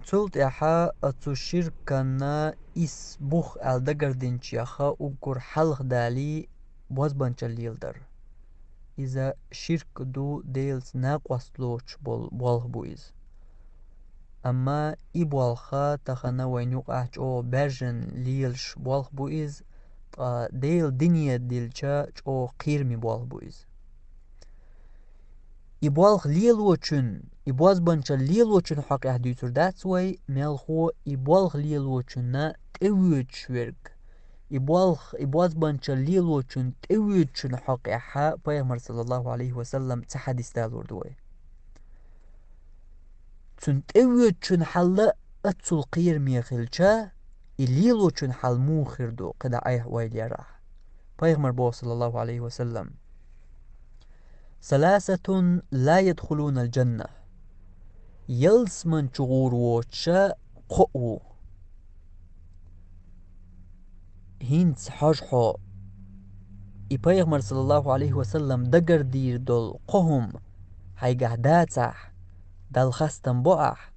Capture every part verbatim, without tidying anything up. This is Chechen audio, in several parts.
Цул тӀаьхьа оцу ширкана ис бух аьлла дагардинчеха уггар хьалха далий бозбанчалла леладар. Иза ширк ду, Делаца накъост лоцуш бол-, болх бу иза. Амма и болх тахана вайна юкъахь чӀогӀа баьржина лелаш болх бу иза, ткъа Делан дине дилча чӀогӀа кхераме болх бу иза. И болх лелочун, и бозбанчалла лелочун хьокъехь дуьйцур дац вай, мелхо и болх лелочунна тӀевоьдуш верг. И болх, и бозбанчалла лелочун тӀевоьдучун хьокъехь Пайхамар, саллаллаху Ӏалайхи ва саллам, цхьа хьадис далор ду вай. Цунна тӀевоьдучун хьал а цул кхераме хилча, и лелочун хьал муха хир ду, кхидӀа айхьа ойла ярахь. Пайхамар боху, саллаллаху Ӏалайхи ва саллам: «Саласатун ла ядхулунал джанна». Ялсаман чу гӀур воцуша кхоъ ву. ХӀинца хьожа хьо, и Пайхамар, саллаллаху Ӏалайхи ва саллам, дагардийр долу кхо хӀума хьайгахь дацахь, Далла хастам бо ахь,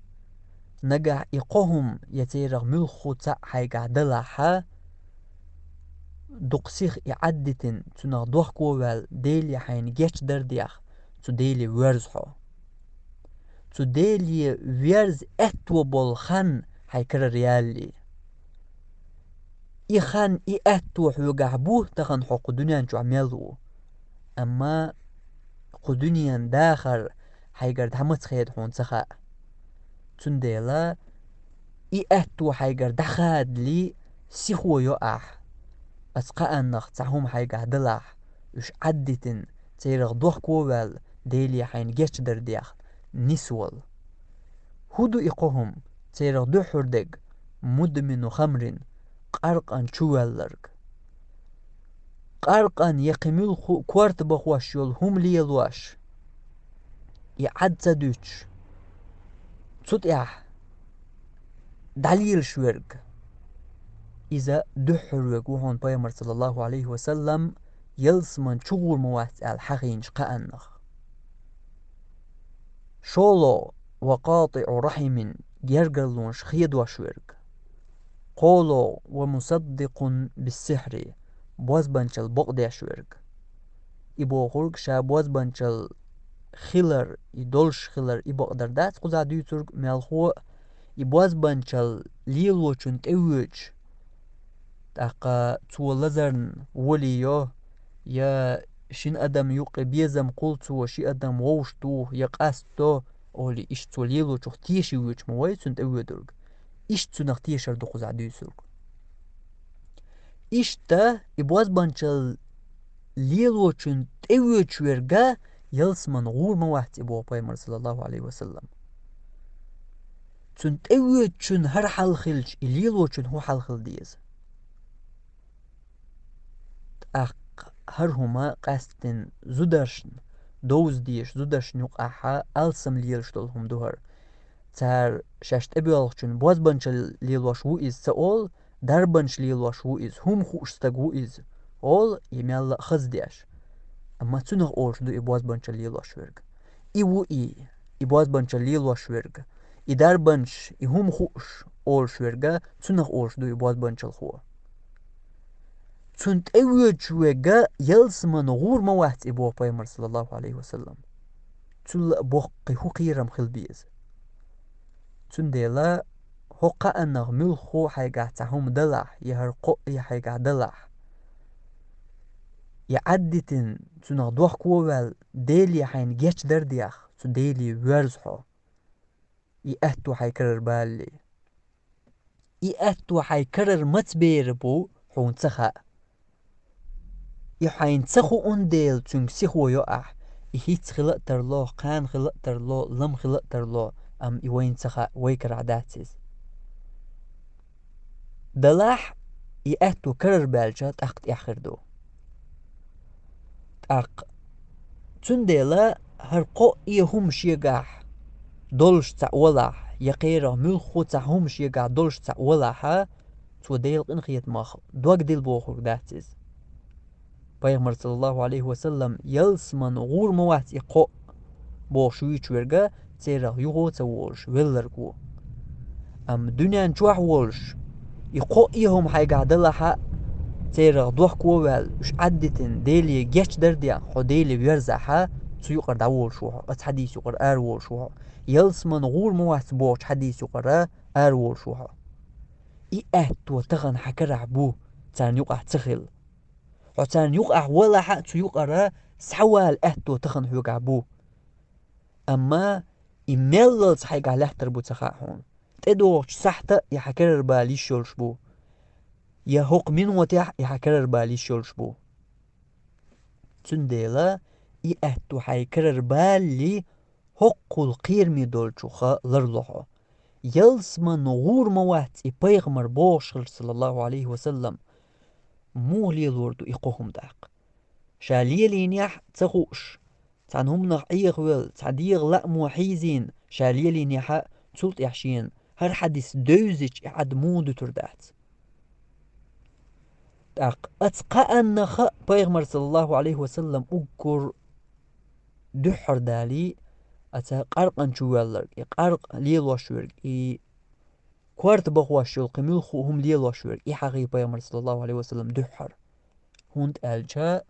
нагахь и кхо хӀума я церах муьлхха цхьаъ хьайгахь далахьа, дукха сиха и Ӏаддитина, цунах дохко а ваьлла, Деле хьайна гечдар дех, цу Деле воьрза хьо. Цу Деле верза аьтто болу хан хьайн карара ялале. И хан, и аьтто хьоьгахь бу, тахана хьо кху дуьнен чохь мел ву. Амма кху дуьненан дахар хьайгара дӀа маца хеда хьуна ца хаьа. Цундела и аьтто хьайгара дӀахадале, сихо йо ахь. Аса кхааннах цхьа хӀума хьайгахь далахь, уьш Ӏаддитина, церах дохко а ваьлла, Деле хьайна гечдар дех, нисвала. ХӀун ду и кхо хӀума? Церах дуьххьара дерг: мудмину хамрин, къаркъан чу воьлларг. Къаркъан я кхин муьлхха а корта бахош йолу хӀума лелош, и Ӏад ца дуьтуш, цу тӀехь дӀалелаш верг. Иза дуьххьара верг ву хьуна Пайхамар, саллаллаху Ӏалайхи ва саллам, ялсаман чу гӀур ма вац аьлла хьахийначу кхааннах. ШолгӀа: «Ва къатиӀу рахьимин», гергарлонаш хедош верг. КхоалгӀа: «Ва мусаддикъун биссихьри», бозбанчалла бакъдеш верг. И бохург ша бозбанчалла хилар, и долуш хилар, и бакъдар дац кхузахь дуьйцург, мелхо а, и бозбанчалла лелочун тӀевоьдуш, тӀаккха цо лазарна воли йо, я шина адам юккъе безам кхул цо, ши адам вовшахтуху, я къастадо, олий, иштта цо лелочух теший воьдуш ма вай цунна тӀевоьдург. Иштта цунах тешар ду кхузахь дуьйцург. Иштта и бозбанчалла лелочун тӀевоьдуш верга ялсаман гӀур ма вац и боху Пайхамар, саллаллаху Ӏалайхи ва саллам. Цунна тӀевоьдучун хӀара хьал хилча, и лелочун хӀун хьал хила деза? ТӀаккха хӀара хӀума къаьсттина зударшна, довза дезаш зударшна юкъахьа алсам лелаш долу хӀума ду хӀара. Цара шаьш тӀебоьлхучун бозбанчалла лелош ву иза ца олу, дарбанаш лелош ву иза, хӀума хууш стаг ву иза олу, и мелла а хаза деш. Амма цунах олуш ду и бозбанчалла лелош верг. И ву и, и бозбанчалла лелош верг. И дарбанаш, и хӀума хууш олуш верга, цунах олуш ду и бозбанчалхо. Цунна тӀевоьдуш верга ялсаман гӀур ма вац и боху Пайхамар, саллаллаху Ӏалайхи ва саллам. Цул а боккхий хӀун кхерам хила беза? Цундела хӀокху кхааннах муьлхха а хьайгахь цхьа хӀума далахь, я хӀара кхоъ а хьайгахь далахь, я Ӏаддитина, цунах дохко а ваьлла, Деле хьайна гечдар дех, цу Деле воьрза хьо. И аьтто хьайн карара балале. И аьтто хьайн карара маца бер бу, хьуна ца хаьа. И хьайна ца хуун дела, цуьнга сихо йо ахь. И хӀинца хила а тарло, кхана хила а тарло, лама хила а тарло, амма и вайна ца хаьа, вай карахь дац иза. Далахь, и аьтто карара баьлча, тӀаккха тӀехь хир ду. ТӀаккха цундела хӀара кхоъ а хӀума шегахь долуш цхьаъ валахь, я кхерах муьлхха цхьа хӀума шегахь долуш цхьаъ валахьа, цо Делан къинхетамах дог дилла бохург дац иза. Пайхамар, саллаллаху Ӏалайхи ва саллам, ялсаман гӀур ма вац и кхоъ бохуш вуьйцуш верга, церах юха а ца волуш велларг ву. Амма дуьнен чохь волуш, и кхоъ а хӀума хьайгахь далахь а, церах дохко а ваьлла, уьш Ӏаддитина, Деле гечдар а дина, хьо Деле верзахь а, цу юкъара дӀаволуш ву хьо, оцу хьадис юкъара араволуш ву хьо. Ялсаман гӀур ма вац бохучу хьадис юкъара араволуш ву хьо. И аьтто тахана хьан карахь бу, царна юкъахь ца хилла. Хьо царна юкъахь валахь а, цу юкъара схьавала аьтто тахана хьоьгахь бу. Амма и меллалц хьайгахь лаьттар бу ца хаьа хьуна. ТӀедогӀучу сахьта а и хьан карара бала йиш йолуш бу. Я хӀокху минотехь а и хьан карара бала йиш йолуш бу. Цундела и аьтто хьайн карара балале, хӀоккхул кхераме долчух ларло хьо. Ялсаман гӀур ма вац и пайхамар бохуш хилча, саллаллаху Ӏалайхи ва саллам, муха лелор ду и кхо хӀума тӀаккха? Ша лелийнехь а ца хууш, цхьана хӀуманах Ӏехавелла, цхьа дегӀан лаамо хьийзийна, ша лелийнехь а, цул тӀаьхьа шена хӀара хьадис девзича, и Ӏад муха дуьтур дац? ТӀаккха оцу кхааннах а пайхамар, саллаллаху Ӏалайхи ва саллам, уггар дуьххьара далий, оцу къаркъан чу воьлларг, и къаркъа лелош верг, и корта бахош йолу кхин муьлхха а хӀума лелош верг, и хьахий пайхамар, саллаллаху Ӏалайхи ва саллам, дуьххьара. ХӀунда аьлча,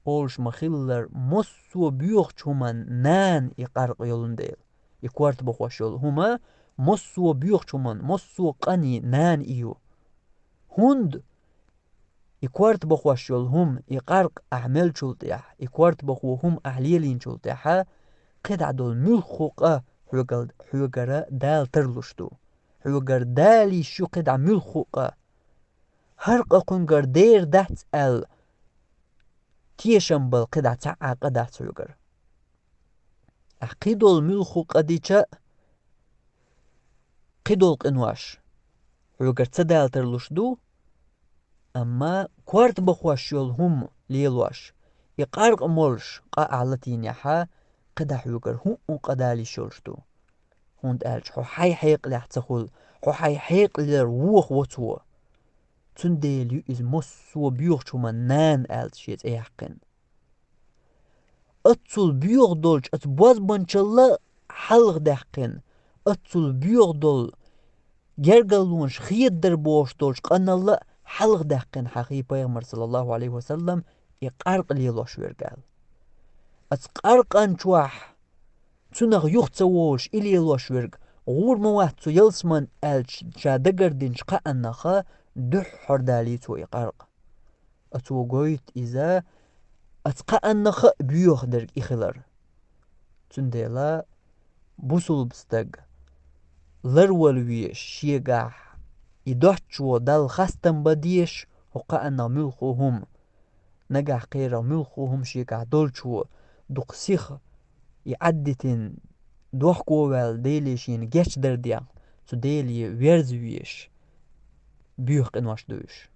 олуш ма-хиллара, массо а боьхачу хӀуманна нана и къаркъа йолун дела. И корта бахош йолу хӀума массо а боьхачу хӀуманна, массо а къанийн нана и ю. ХӀунда и корта бахош йолу хӀума, и къаркъа ахь мелчул тӀаьхьа, и корта бахо хӀума ахь лелийначул тӀаьхьа, кхидӀа долу муьлхха а къа хьоьгал-, хьоьгара Дала тарлуш ду. Хьоьгара дала йиш ю кхидӀа муьлхха а къа. ХӀара къа кхуьнгара дер дац аьлла, тешам бала кхидӀа цхьа а къа дац хьоьгара. Ахь кхидолу муьлхха а къа дича а, кхидолу къинош хьоьгара ца дала тарлуш ду, амма корта бахош йолу хӀума лелош, и къаркъа молуш къа ахь латийнехь а, кхидӀа хьоьгара хӀуъа къа дала йиш йолуш ду. ХӀунда аьлча хьо хьайн хьекъалехь ца хуьлу, хьо хьайн хьекъалера вохаво цо. Цундела ю иза массо а боьхачу хӀуманна нана аьлла шен цӀе яьккхина. Оццул боьха долчу оцу бозбанчалла хьалха даьккхина, оццул боьха долу гергарлонаш хедадар бохуш долчу къаналла хьалха даьккхина хьан хий пайхамар, саллаллаху Ӏалайхи ва саллам, и къаркъа лелош верг аьлла. Оцу къаркъан чохь цунах юха ца волуш и лелош верг гӀур ма вац цу ялсаман аьлча, ша дагардинчу кхааннах а дуьххьара далий цо и къаркъа. Оцо гойту иза оцу кхааннах а боьха дерг и хилар. Цундела бусулба стаг ларвала везаш, шегахь и доцчо Далла хастам бан дезаш, хӀокху кхааннах муьлхха а хӀума, нагахь кхерах муьлхха а хӀума шегахь долчо дукха сиха и Ӏаддитина, дохко а ваьлла, Деле шена гечдар а дина, цу Деле верза везаш, боьха къинош ду уьш.